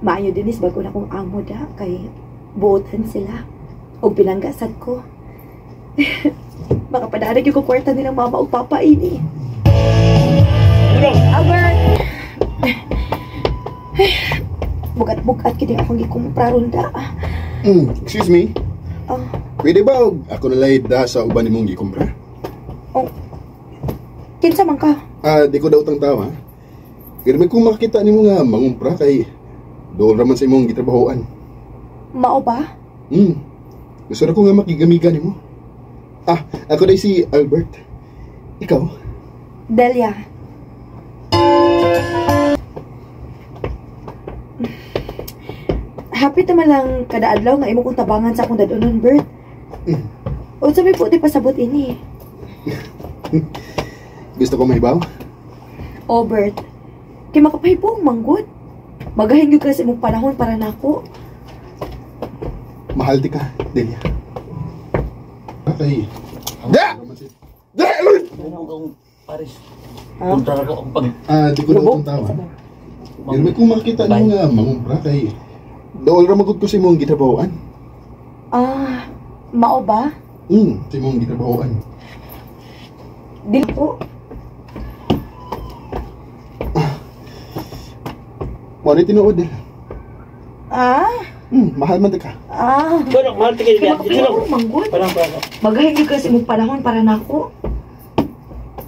Maayo dinis bago na kong amo da kay buotan sila. Og pinanggasad ko. Makapadarag yung kwarta nilang mama og papa ini. Albert! Bugat-bugat kini akong gikumpra ron da. Excuse me. Oh. Pwede ba og ako nalay da sa uban nimong gikumpra? Oh. Kinsa man ka? Ah, di ko daw utang tao ha. Pero may kung makakita nimo nga mangumpra kay dool ra man sa imong gitrabahoan. Mao ba? Gusto ra ko nga makigamiga nimo. Ah, ako day si Albert. Ikaw? Delia. Happy ta man lang kada adlaw nga imo kong tabangan sa akong dad-onon, Bert. Unsa may puti pasabot ini? Gusto ko mahibaw? Oh, Bert. Kay makapahibong manggod. Magahin gyud ka sa imong panahon para nako. Mahal di ka, Delia. Okay. Da! Da! Lord! Paris. Punta na ko ang pag... Ah, di ko na itong tawa. Pero may kung makita niyo nga mangumpra kay dool ra magud ko sa imong gitrabahoan. Ah, mao ba? Sa imong gitrabahoan. Dili po. Mo ni tinuod eh. Ah? Mahal man ka. Ah. Bueno, mahal ti kay Kay manggod. Parang parang. Magahin gyud ka sa imong panahon para nako.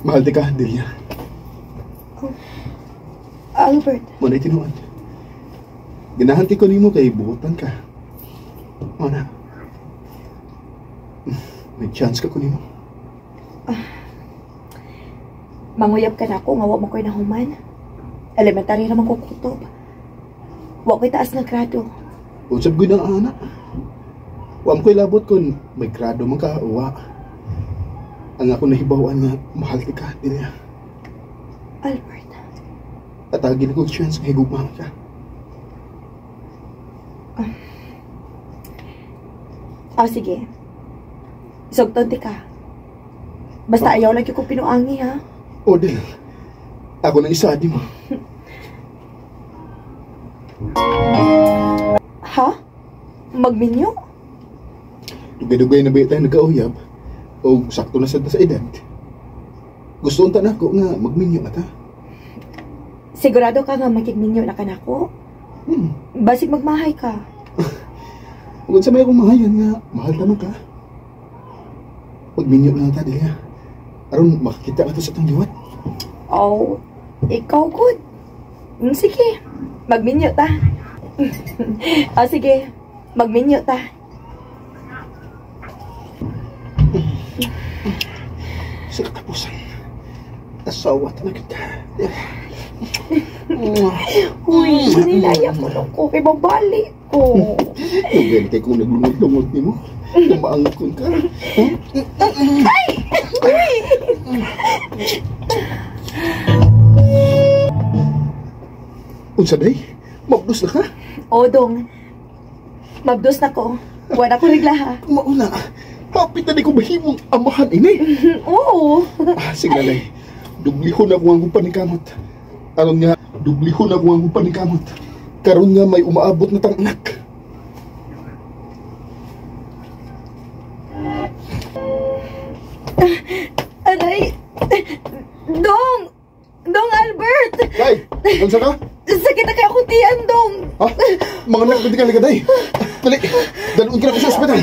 Mahal di ka, Delia. Oh. Albert. Mo ni tinuod. Ganahan ko nimo kay buotan ka. Mo na. May chance ka ko nimo. Ah. Manguyab ka nako nga wa man ko'y nahuman. Elementary ra man ko kutob. Wa ko'y taas nga grado. Usab gyud ang anak. Wa man ko'y labot kun may grado man ka o wa. Ang ako nahibaw-an nga mahal ti ka, Delia. Albert. Atagin ako chance nga higugma ka. Ah, sige. Sugton ti ka. Basta ayaw lang ko pinuangi, ha? Odel, ako nang isa di mo. Ha? Magminyo? Dugay-dugay na ba tayo nagkauyab? O sakto na sad sa edad? Gusto unta na ako nga magminyo na ta. Sigurado ka nga makigminyo na ka nako? Basig magmahay ka. Kung sa may akong mahayan nga, mahal ta man ka. Magminyo lang ta, Delia. Aron makakita ka to sa itong liwat. Oh, ikaw good. Sige, magminyo ta. Oh, sige, magminyo ta. Sa katapusan, asawa ta na kita. Uy, sinilaya ko lang ko kay babalik ko. Nubel kay kung naglungod-lungod ni mo. Tumaangkon ka. Ay! Uy! Unsa day? Mabdos na ka? O, dong. Mabdos na ko. Wala ko regla ha. Mauna. Hapit na di ko mahimong amahan ini. Oo. Ah, sige na. Dublihon ako ang panikamot. Aron nga, dublihon ako ang panikamot. Karon nga may umaabot na tang anak. Aray! Dong! Dong Albert! Day! Unsa ka? Sakit na kaya akong tiyan, Dong! Ha? Mga anak, pwede ka ligaday! Dali! Dalun ka na ko sa ospital!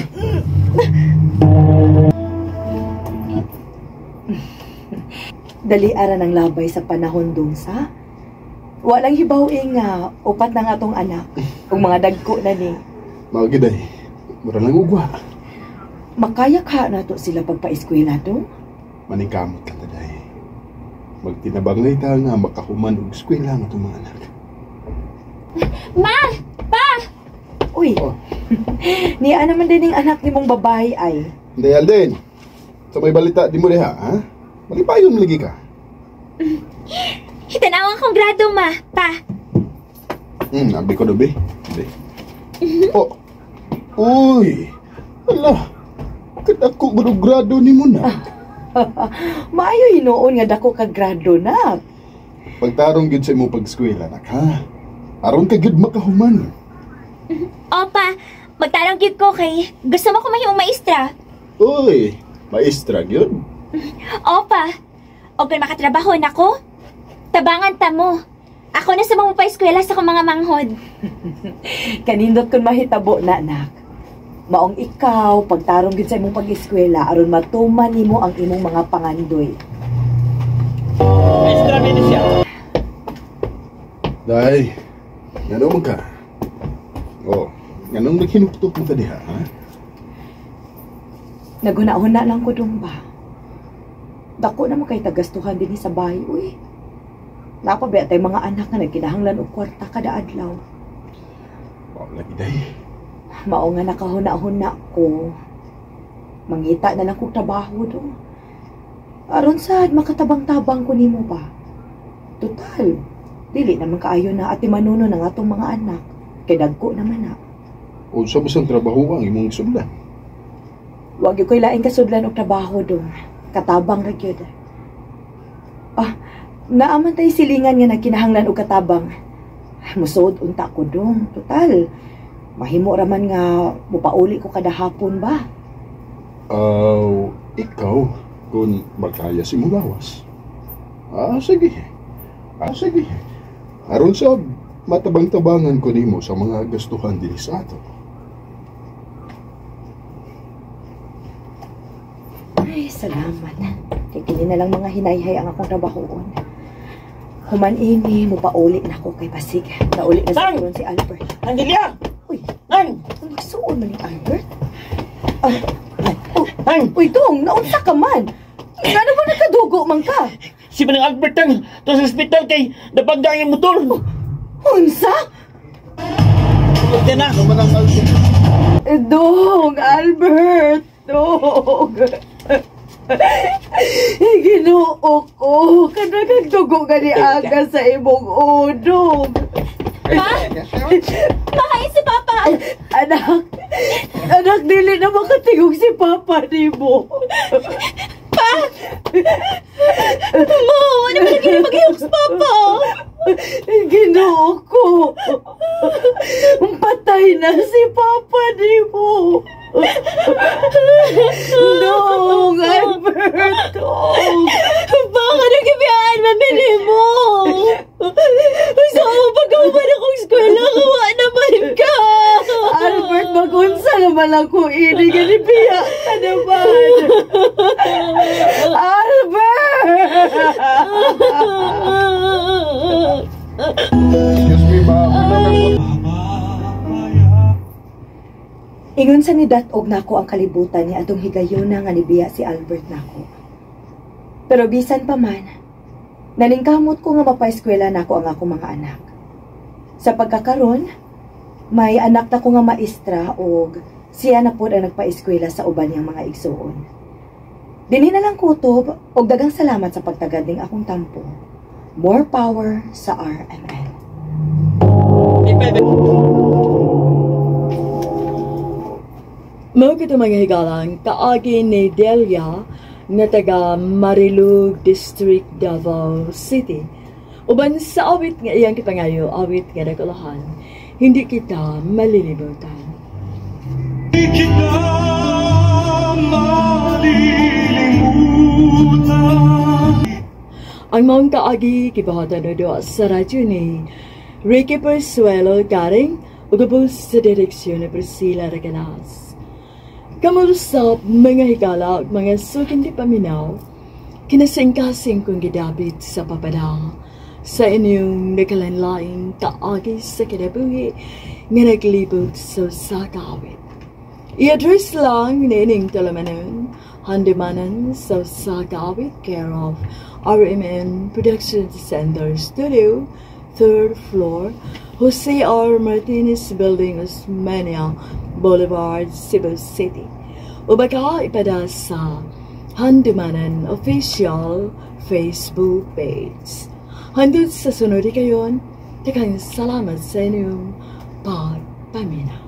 Dali ara ng labay sa panahon, Dong, sa? Walang hibaw nga, upat na nga tong anak. Kung mga dagko na ni. Mga giday, mura lang ugwa. Makaya ka na to sila pagpa-eskwela, Dong? Manikamot lang taday. Magtinabang na ita nga makahuman og eskwela nga itong mga anak. Ma! Pa! Uy! Oh. Niya naman din yung anak ni mong babae ay. Hindi, Alden. Sa may balita, di mo diha, ha? Malipayon lagi ka. Hitanawan kong grado, ma. Pa. Abi ko dobi. Abi. Oh. Uy. Ala. Kadako ko grado ni mo na. Maayo hinuon nga dako ka grado na. Pagtarong gyud sa imong pag-eskwela, nak, ha? Aron ka gyud makahuman. Opa, magtarong gyud ko kay gusto mo ko mahimong maestra. Uy, maestra gyud. Opa, og kung makatrabaho nako, tabangan ta mo. Ako na sa mga pa-eskwela sa akong mga manghod. Kanindot kun mahitabo na, anak. Maong ikaw, pagtarong gyud sa imong pag-eskwela aron matuman nimo ang imong mga pangandoy. Maestra ni siya. Day, ngano man ka? Oh, nganong naghinuktok mo ka diha, ha? Naghuna-huna lang ko dong ba. Dako na mo kay tagastuhan dinhi sa bahay, uy. Napa ba tay mga anak nga nagkinahanglan og kwarta kada adlaw. Wa lagi, day. Mao nga nakahuna-huna ko. Mangita na lang kog trabaho dong. Aron sad makatabang-tabang ko nimo ba. Total, dili naman kaayo na ati manuno ng atong mga anak. Kay dagko naman na. Unsa ba sang trabaho ang imong sudlan? Wag gyud ko'y laing kasudlan og trabaho dong. Katabang ra gyud. Ah, naaman tay silingan nga nagkinahanglan og katabang. Musuod unta ko dong. Total, mahimo ra man nga mupauli ko kada hapon ba. Aw, ikaw kung makaya si imong gawas. Ah, sige. Ah, sige. Aron sa matabang-tabangan ko nimo sa mga gastuhan dinhi sa ato. Ay, salamat. Kay kini na lang mga hinayhay ang akong trabahoon. Human ini, mupauli na ko kay Pasig. Nauli na sa Tang! si Albert. Angelia! Uy, Ang! ang magsuon man ni Albert? Ah, ay, oh, Ang! uy, dong, naunsa ka man? Ngano ba nagkadugo man ka? Si Manang Albert ang to sa ospital kay nabangga ang motor. Unsa? Huwag na. Ano man ang Albert? Eh, dong, Albert, dong. Ginoo ko, kanagag dugo ka ni Aga sa imong udong. Pa? Makain si Papa! Anak, anak, dili na makatingog si Papa nimo. Pa! Ma, ano ba lagi maghiyok si Papa? Ginoo ko. Patay na si Papa nimo. Dong, Albert, dong. Baka nagibiyaan mamili mo. Gusto ko pag-uman akong eskwela, kawa naman ka. Albert, magunsa naman ako ini. Ganibiya ka naman. Albert! Excuse me, ma'am. Ingon sa ni dat-og nako ang kalibutan ni atong higayona nga nibiya si Albert nako. Pero bisan pa man, naningkamot ko nga mapaeskwela nako ang akong mga anak. Sa pagkakaron, may anak na ko nga maestra og siya na pod ang nagpaeskwela sa uban niyang mga igsuon. Dinhi na lang kutob og dagang salamat sa pagtagad ning akong tampo. More power sa RMN. Mao kito mga higalang kaagi ni Delia nga taga Marilug District, Davao City. Uban sa awit nga iyang kipangayo, awit nga nagulahan, hindi kita malilimutan. Hindi kita malilimutan. Ang maong kaagi gibuhatan na doa sa radyo ni Ricky Persuelo Garing ug sa direksyon ni Priscilla Reganas. Kamulusap mga higala ug mga suking di paminaw, kinasingkasing kong gidabit sa papadang sa inyong nakalanlaing kaagi sa kinabuhi nga naglibot sa usa ka awit. I-address lang niining talamanon, handumanan sa usa ka awit, care of RMN Production Center Studio, 3rd floor, Jose R. Martinez Building, Osmeña Boulevard, Cebu City. O baka ipada sa Handumanan Official Facebook page. Hanggang sa sunod kayon, daghang salamat sa inyong pagpaminaw.